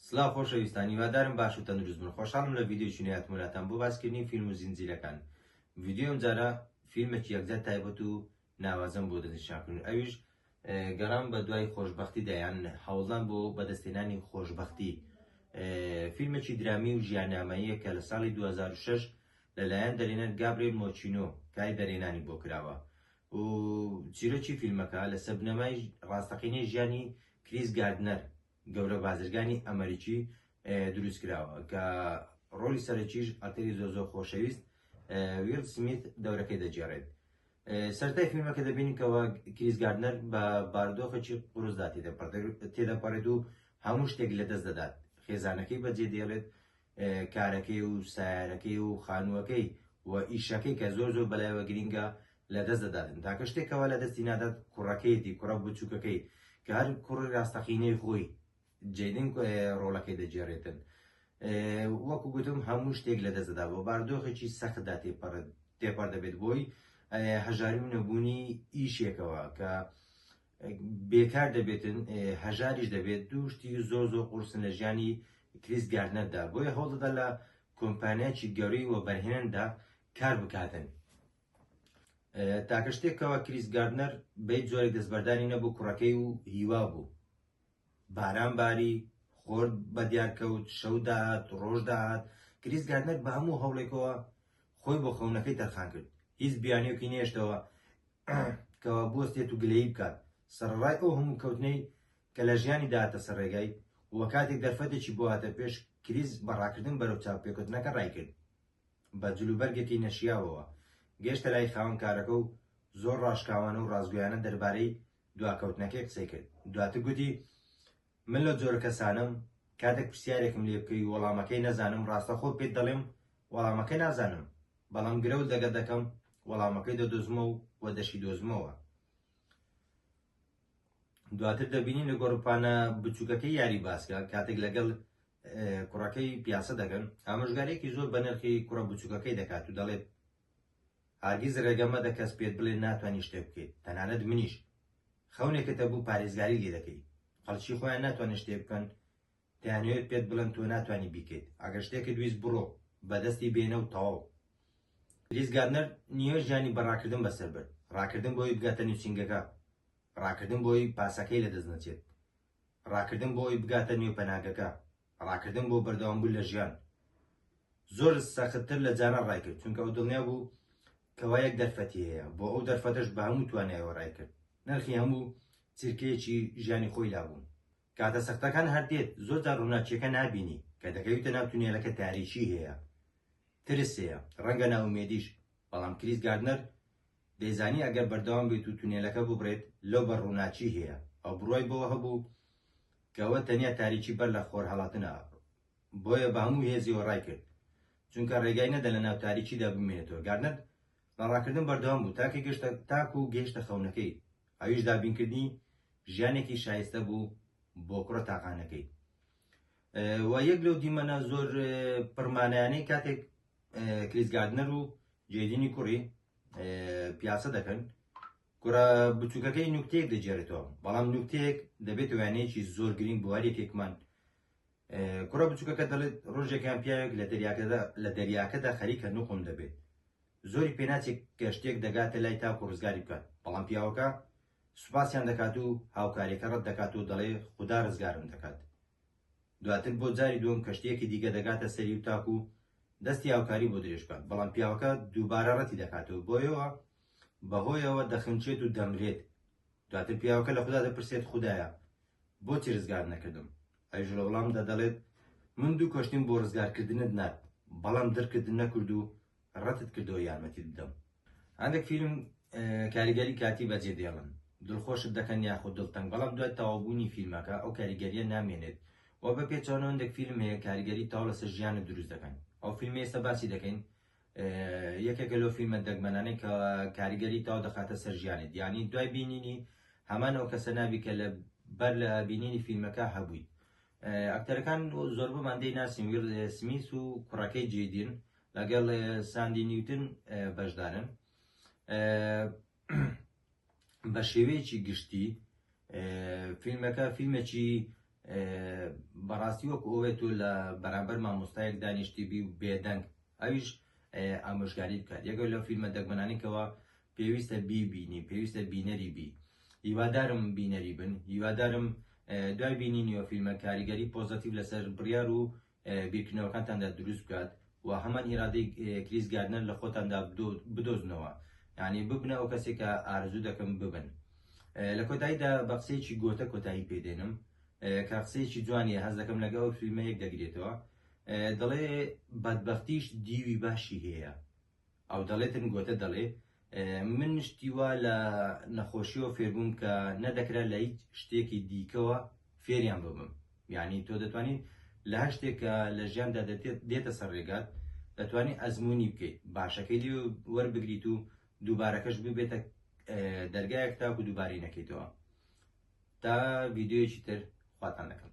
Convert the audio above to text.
سڵاو خۆشەویستان هیوادارم باش و تەندروست بن خۆشحاڵم لە ڤیدیۆیەکی نوێ هاتمە لاتان بۆ باسکردنی فیلم و زنجیرەکان ڤیدیۆی ئەمجارە فیلمێکی یەکجار تایبەت و ناوازەم بۆ دەستنیشانکردن ئەویش گەڕان بە دوای خۆشبەختیدا یان هەوڵدان بۆ بەدەستهێنانی خۆشبەختی فیلمێکی درامی و ژیاننامەییە کە لە ساڵی 2006 لەلایەن دەرهێنەر گابرێل مۆچینۆ کاری دەرهێنانی بۆ کراوە و چیرۆکی فیلمەکە لەسەر بنەمای ڕاستەقینەی ژیانی کریس گاردنەر گەورە بازرگانی ئەمریکی دروست کراوە کە ڕۆڵی سەرەکیش ئەکتەری زۆر زۆر خۆشەویست ویڵ سمیت دەورەکەی دەگێڕێت. سەرەتای فیلمەکە دەبینین کەوا کریس گاردنەر بە بارودۆخێکی قورسدا تێدەپەڕێت و هەموو شتێک لەدەست دەدات، خێزانەکەی بەجێ دێڵێت، کارەکەی و سایارەکەی و خانووەکەی و ئیشەکەی کە زۆر زۆر بەلایەوە گرینگە لەدەست دەداتن. تاکە شتێک کەوا لەدەستی نادات کوڕەکەیەتی، کوڕە بچووکەکەی کە هەر کوڕی ڕاستەقینەی خۆی جەیدن ڕۆڵەکەی دەگێڕێتن. وەکو گوتم هەموو شتێک لەدەست دەدا بۆ بارودۆخێکی سەختدا تێپەڕ دەبێت بۆی هەژاری و نەبوونی ئیشێکەوە کە بێکار دەبێتن هەژاریش دەبێت دوو شتی زۆر زۆر قورسن لە ژیانی کریس گاردنەردا بۆیە هەوڵدەدا لە کۆمپانیایەکی گەورەی وەبەرهێناندا کار بکاتن. تاکە شتێک کەوا کریس گاردنەر بە هیچ جۆرێک دەستبەرداری نەبوو کوڕەکەی و هیوا بوو. باران باری، خۆر بەدیار کەوت، شەو داهات، ڕۆژ داهات، کریس گاردنەر بە هەموو هەوڵێکەوە خۆی بۆ خەونەکەی تەرخان کرد. هیچ بیانوویەکی نەهێشتەوە کەوا بوەستێت و گلەیی بکات. سەرەڕای ئەو هەموو کەوتنەی کە لە ژیانی داهاتە سەر ڕێگای و کاتێک دەرفەتێکی بۆ هاتە پێش، کریس بە ڕاکردن بەرەو چاوپێکەوتنەکە ڕایکرد. بە جلوبەرگێکی نەشیاوەوە گەیشتە لای خاوەن کارەکە و زۆر ڕاشکاوانە و ڕاستگۆیانە دەربارەی دواکەوتنەکەی قسەی کرد. دواتر گوتی، من لەو جۆرە کەسانەم کاتێک پرسیارێکم لێ بکەی و وەڵامەکەی نەزانم ڕاستەخۆ پێت دەڵێم وەڵامەکە نازانم، بەڵام گرەوت لەگەڵ دەکەم وەڵامەکەی دەدۆزمەوە و دەشیدۆزمەوە. دواتر دەبینین لە گۆڕپانە بچووکەکەی یاری باسکە کاتێک لەگەڵ کوڕەکەی پیاسە دەکەن ئامۆژگاریەکی زۆر بەنرخی کوڕە بچووکەکەی دەکات و دەڵێت هەرگیز ڕێگە مەدە کەس پێت بڵێ ناتوانی شتێک بکەیت تەنانەت منیش خەونێکت هەبوو پارێزگاری لێ دەکەی خەڵکی خۆیان ناتوانن شتێک بکەن دەیانەوێت پێت بڵێن تۆ ناتوانی بیکەیت ئەگەر شتێکت ویست بڕۆ بەدەستی بێنە و تەواو. کریس گاردنەر نیوە ژیانی بە ڕاکردن بەسەر برد، ڕاکردن بۆی بگاتە نووسینگەکە، ڕاکردن بۆی پاسەکەی لەدەست نەچێت، ڕاکردن بۆی بگاتە نێو پەناگەکە، ڕاکردن بۆ بەردەوامبوون لە ژیان. زۆر سەختتر لە جاران ڕایکرد، چونکە ئەو دڵنیا بوو کەوا یەک دەرفەتی هەیە، بۆ ئەو دەرفەتەش بە هەموو توانایەوە ڕایکرد، نرخی هەموو چرکەیەکی ژیانی خۆی لابوو. کاتە سەختەکان هەر دێت، زۆر جار ڕووناکییەکە نابینی، کە دەکەویتە ناو تونێلەکە تاریکی هەیە، ترس هەیە، ڕەنگە نائومێدیش، بەڵام کریس گاردنەر دەیزانی ئەگەر بەردەوام بێت و تونێلەکە ببڕێت لەو بەر ڕووناکی هەیە، ئەو بڕوای بەوە هەبوو کە ئەوە تەنیا تاریکی بەر لە خۆرهەڵاتنە، بۆیە بە هەموو هێزیەوە ڕایکرد، چونکە ڕێگای نەدا لەناو تاریکیدا بمێنێتەوە، گاردنەر لە ڕاکردن بەردەوام بوو تاکو گەیشتە خەونەکەی، ئەویش دابینکردنی ژیانێکی شایستە بوو بۆ کوڕە تاقانەکەی. و یەک لەو دیمەنە زۆر پڕمانایانەی کاتێک کریس گاردنەر و جێدینی کوڕی پیاسە دەکەن کوڕە بچووکەکەی نوکتەیەک دەگێڕێتەوە بەڵام نوکتەیەک دەبێت وانەیەکی زۆر گرنگ بۆ هەر یەکێکمان کوڕە بچووکەکە دەڵێت ڕۆژێکیان پیاوێک لە دەریاکەدا لە دەریاکەدا خەریکە نوقم دەبێت زۆری پێناچێک کەشتێک دەگاتە لای تاکو ڕزگاری بکات بەڵام پیاوەکە سوپاسیان دەکات و هاوکاریەکە ڕەت دەکات و دەڵێ خودا ڕزگارم دەکات. دواتر بۆ جاری دووەم کەشتیەکی دیکە دەگاتە سەری و تاکو دەستی هاوکاری بۆ درێژ بکات بەڵام پیاوەکە دووبارە ڕەتی دەکاتەوە بۆیەوە بەهۆیەوە دەخنچێت و دەمرێت. دواتر پیاوەکە لە خودا دەپرسێت خودایە بۆچی ڕزگارت نەکردم؟ ئەویش لە وەڵامدا دەڵێت من دوو کەشتیم بۆ ڕزگارکردنت نارد بەڵام درکت نەکرد و ڕەتت کردەوە یارمەتیت بدەم. هەندێک فیلم کاریگەری کاتی بەجێ دێڵن، دڵخۆشت دەکەن یاخود دڵتەنگ، بەڵام دوای تەواوبوونی فیلمەکە ئەو کاریگەرییە نامێنێت و بە پێچەوانەوە هەندێک فیلم هەیە کاریگەری تەواو لەسەر ژیانت دروست دەکەن. ئەو فیلمەی ئێستا باسی دەکەین یەکێکە لەو فیلمە دەگمەنانەی کە کاریگەری تەواو دەخاتە سەر ژیانت، یانی دوای بینینی هەمان ئەو کەسە نابی کە لە بەر لە بینینی فیلمەکە هەبوویت. ئەکتەرەکان زۆربەمان دەیناسین، ویڵ سمیس و کوڕەکەی جەیدن لەگەڵ ساندی نیوتن بەشدارن. بە شێوەیەکی گشتی فیلمەکە فیلمێکی بەڕاستی وەکو ئەوەیە تۆ لە بەرامبەر مامۆستایەک دانیشتی بی و بێدەنگ ئەویش ئامۆژگاری بکات یەکە لەو فیلمە دەگمەنانی کەوا پێویستە بیبینی پێویستە بینەری بی هیوادارم بینەری بن هیوادارم دوای بینینی ئەو فیلمە کاریگەری پۆزەتیڤ لەسەر بڕیار و بیرکردنەوەکانتاندا دروست بکات و هەمان ئیرادەی کریس گاردنەر لە خۆتاندا بدۆزنەوە یعنی ببنە ئەو کەسێک کە ئارەزوو دەکەم ببن لە کۆتاییدا بە قسەیەکی گۆتە کۆتایی پێدێنم کە قسەیەکی جوانیە هەز دەکەم لەگە ئەو فیلمە یەک دەگرێتەوە دەڵێ بەدبەختیش دیوی باشی هەیە ئەو دەڵێتن گۆتە دەڵێ من شتی وا لە نەخۆشیەوە فێربووم کە نەدەکرا لە هیچ شتێکی دیکەوە فێریان ببم یعنی تۆ دەتوانیت لە هەر شتێک کە لە ژیاندا دێتە سەر ڕێگات دەتوانیت ئەزمموی بکەیت باشەکەی لێ وەربگریت و دووبارەکەش ببێتە دەرگایەک تاکو دووبارەی نەکەیتەوە تا ڤیددیویەکی تر خواتان دەکەم.